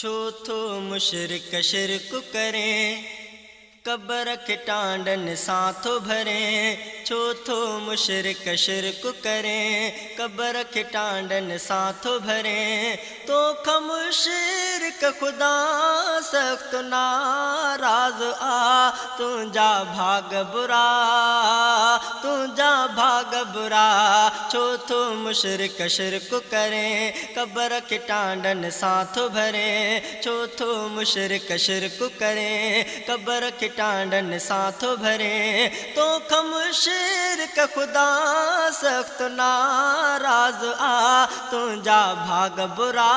ڇو ٿو مشرڪ شرڪ ڪرين، قبر کي ٽانڊن سان ٿو ڀرين. ڇو ٿو مشرڪ شرڪ ڪرين، قبر کي ٽانڊن سان ٿو ڀرين. تو کان مشرڪ خدا سخت ناراض آ، تنهنجا ڀاڳ برا، تنهنجا ڀاڳ برا. ڇو ٿو مشرڪ شرڪ ڪرين، قبر کي ٽانڊن سان ٿو ڀرين. ڇو ٿو مشرڪ شرڪ ڪرين، قبر کي ٽانڊن سان ٿو ڀرين. تو کان مشرڪ خدا سخت ناراض آ، تنهنجا ڀاڳ برا،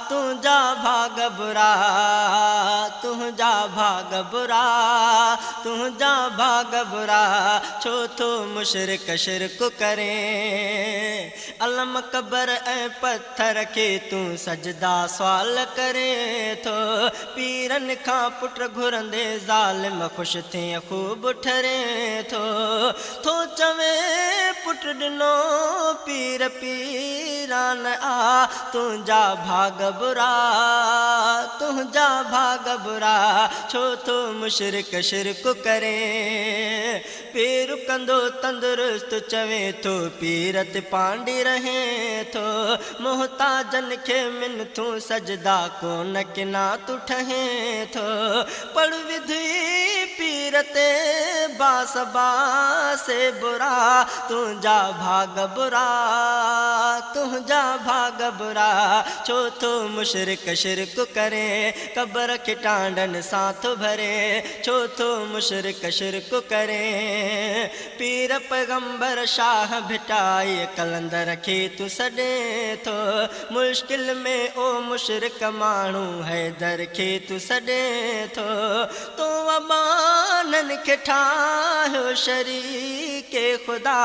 تنهنجا ڀاڳ برا، تنهنجا ڀاڳ برا، تنهنجا ڀاڳ برا. ڇو ٿو مشرڪ شرڪ ڪرين، علم قبر ۽ پٿر کي تون سجدا سوال ڪرين ٿو. پيرن کان پٽ گهرندي ظالم خوش ٿئين خوب ٺرين ٿو. ٿو چوين پٽ ڏنو پير پيران آ، تنهنجا ڀاڳ برا، تنهنجا ڀاڳ برا. ڇو ٿو مشرڪ شرڪ ڪرين، پير ڪندو تندرست چوين ٿو پير تي پانڊي رهين ٿو. محتاجن کي منٿون سجدا ڪونه ڪنا تون ٺهين ٿو. پڙ وڌي پير تي باس باسي برا، تنهنجا ڀاڳ برا، تنهنجا ڀاڳ برا. ڇو ٿو مشرڪ شرڪ ڪرين، قبر کي ٽانڊن سان ٿو ڀرين. ڇو ٿو مشرڪ شرڪ ڪرين، پير پيغمبر شاهه ڀٽائي قلندر کي تون سڏين ٿو. مشڪل ۾ او مشرڪ ماڻهو حيدر کي تون سڏين ٿو. تو ابانن کي ٺاهيو شريڪ خدا،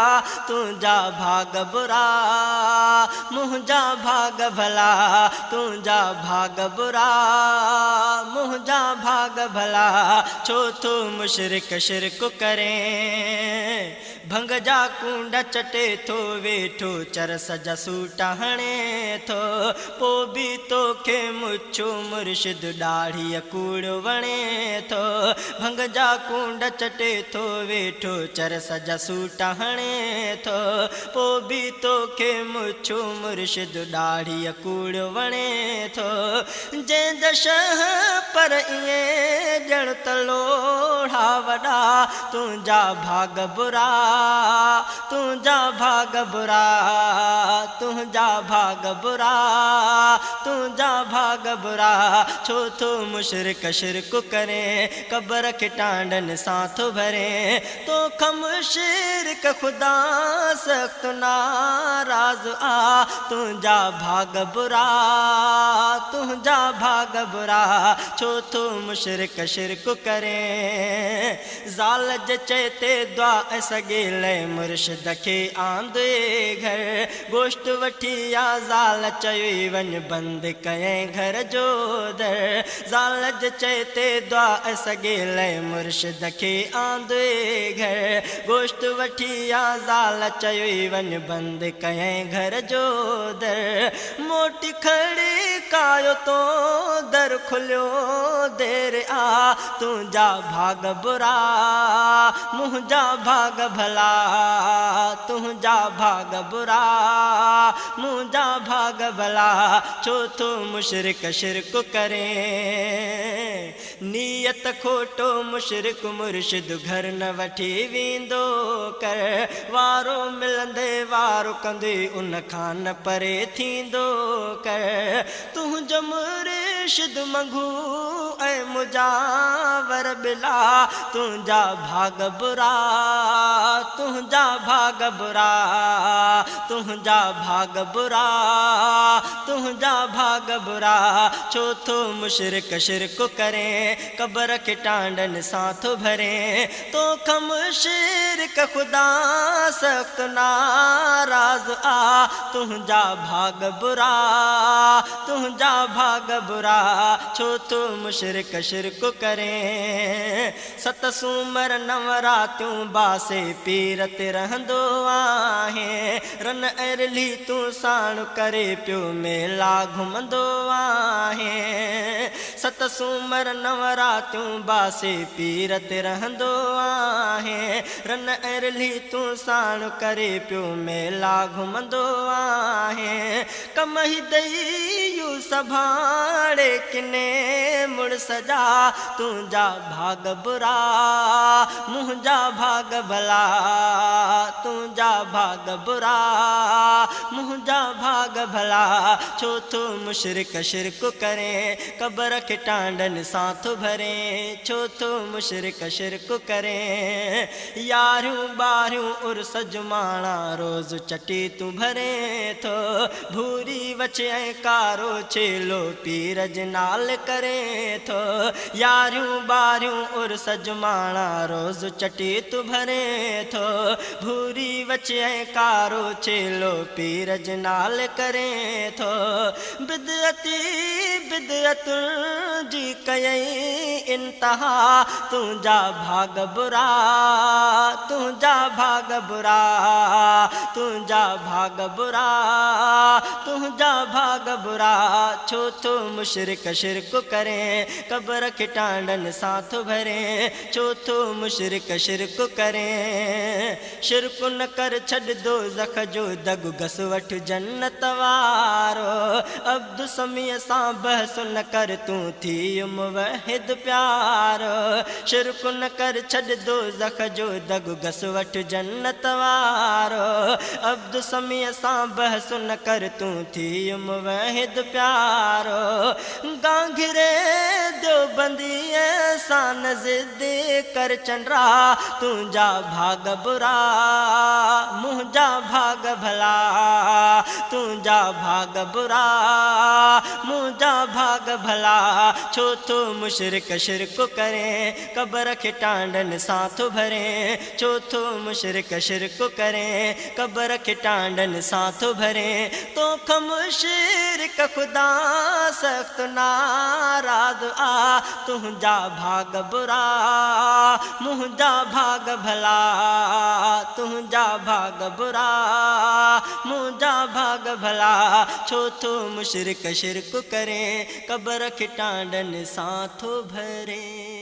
تنهنجا ڀاڳ برا، منهنجا ڀاڳ ڀلا، تنهنجا ڀاڳ برا، منهنجا ڀاڳ ڀلا. ڇو ٿو مشرڪ شرڪ ڪرين، ڀنگ جا ڪونڊ چٽي ٿو ويٺو چرس جا سوٽ هڻي ٿو. پو به توکي مڇو مرشد ڏاڙهيء ڪوڙيو وڻي ٿو. ڀنگ جا ڪونڊ چٽي ٿو ويٺو چرس جا سوٽ هڻي ٿو. پو به توکي مڇو مرشد ڏاڙهيء ڪوڙيو وڻي ٿو. جنهن جا شهه پر ائين ڄڻ ته لوڙها وڏا، تنهنجا ڀاڳ برا، تنهنجا ڀاڳ برا، تنهنجا ڀاڳ برا، تنهنجا ڀاڳ برا. ڇو ٿو مشرڪ شرڪ ڪرين، قبر کي ٽانڊن سان ٿو ڀرين. تو کان مشرڪ خدا سخت ناراض آ، تنهنجا ڀاڳ برا، تنهنجا ڀاڳ برا. ڇو ٿو مشرڪ شرڪ ڪرين، زال جي چئي تي دعا ۽ سڳي لئي مرشد کي آندئي گهر. گوشت وٺي آ زال چيوئي وڃ بند ڪيائين گهر جو در. زال جي چئي تي دعا ۽ سڳي لئي مرشد کي آندئي گهر. گوشت وٺي آ زال چيوئي وڃ بند ڪيائين گهر جو در. موٽي کڙڪايو تو در کليو دير آ، تنهنجا ڀاڳ برا، منهنجا ڀاڳ ڀلا، تنهنجا ڀاڳ برا، منهنجا ڀاڳ ڀلا. ڇو ٿو مشرڪ شرڪ ڪرين، نيت کوٽو مشرڪ مرشد گهر نه وٺي ويندو ڪر. وارو ملندي وارو ڪندي ان کان نه پري ٿيندو ڪر. تنهنجو مرشد منگهو ۽ مجاور ٻلا، تنهنجا ڀاڳ برا، تنهنجا ڀاڳ برا، تنهنجا ڀاڳ برا، تنهنجا ڀاڳ برا. ڇو ٿو مشرڪ شرڪ ڪرين، قبر کي ٽانڊن سان ٿو ڀرين. تو کان مشرڪ خدا سخت ناراض آ، تنهنجا ڀاڳ برا، تنهنجا ڀاڳ برا. ڇو ٿو مشرڪ شرڪ ڪرين، ست سومر نو راتيون باسي پير تي رهندو آهين. رن ۽ رلهي تون ساڻ ڪري پيو ميلا گهمندو آهين. سومر نو راتيون باسي پير تي رهندو آهين. رن ۽ رلهي تون ساڻ ڪري پيو ميلا گهمندو آهين. ڪم هي دئي سڀاڻي ڪني مڙس جا، تنهنجا ڀاڳ برا منهنجا ڀاڳ ڀلا، تنهنجا ڀاڳ برا منهنجا ڀاڳ ڀلا. ڇو ٿو مشرڪ شرڪ ڪرين، قبر کي ٽانڊن سان ٿو ڀرين، ڇو ٿو مشرڪ شرڪ ڪرين. يارهيون ٻارهيون عرس جماڻا روز چٽي تون ڀرين ٿو، ڀوري وڇ ۽ ڪارو ڇيلو پير جي نال ڪرين ٿو. يارهيون ٻارهيون عرس جماڻا روز چٽي تون ڀرين ٿو، ڀوري وڇ ۽ ڪارو ڇيلو پير جي نال ڪرين ٿو. بدعتي بدعتن جي ڪيئي انتها، تنهنجا ڀاڳ برا، تنهنجا ڀاڳ برا، تنهنجا ڀاڳ برا، تنهنجا ڀاڳ برا. ڇو ٿو مشرڪ شرڪ ڪرين، قبر کي ٽانڊن سان ٿو ڀرين، ڇو ٿو مشرڪ شرڪ ڪرين. شرڪ نه ڪر ڇڏ دوزخ جو دڳ، گس وٺ جنت وارو. عبد سميع سان بحث نه ڪر، تون ٿي موحد پيارو. شرڪ نه ڪر ڇڏ دوزخ جو دڳ، گس وٺ جنت وارو. عبد سميع سان بحث نه ڪر، تون ٿي موحد پيارو. گانگهري ديوبنديء سان نه ضد ڪر چنڊا، تنهنجا ڀاڳ برا منهنجا ڀاڳ ڀلا، تنهنجا ڀاڳ برا منهنجا ڀاڳ ڀلا. ڇو ٿو مشرڪ شرڪ ڪرين، قبر کي ٽانڊن سان ٿو ڀرين، ڇو ٿو مشرڪ شرڪ ڪرين، قبر کي ٽانڊن سان ٿو ڀرين. توکان مشرڪ خدا سخت ناراض آ، تنهنجا ڀاڳ برا منهنجا ڀاڳ ڀلا، تنهنجا ڀاڳ برا منهنجا ڀاڳ ڀلا. ڇو ٿو مشرڪ شرڪ ڪرين، قبر کي ٽانڊن سان ٿو ڀرين.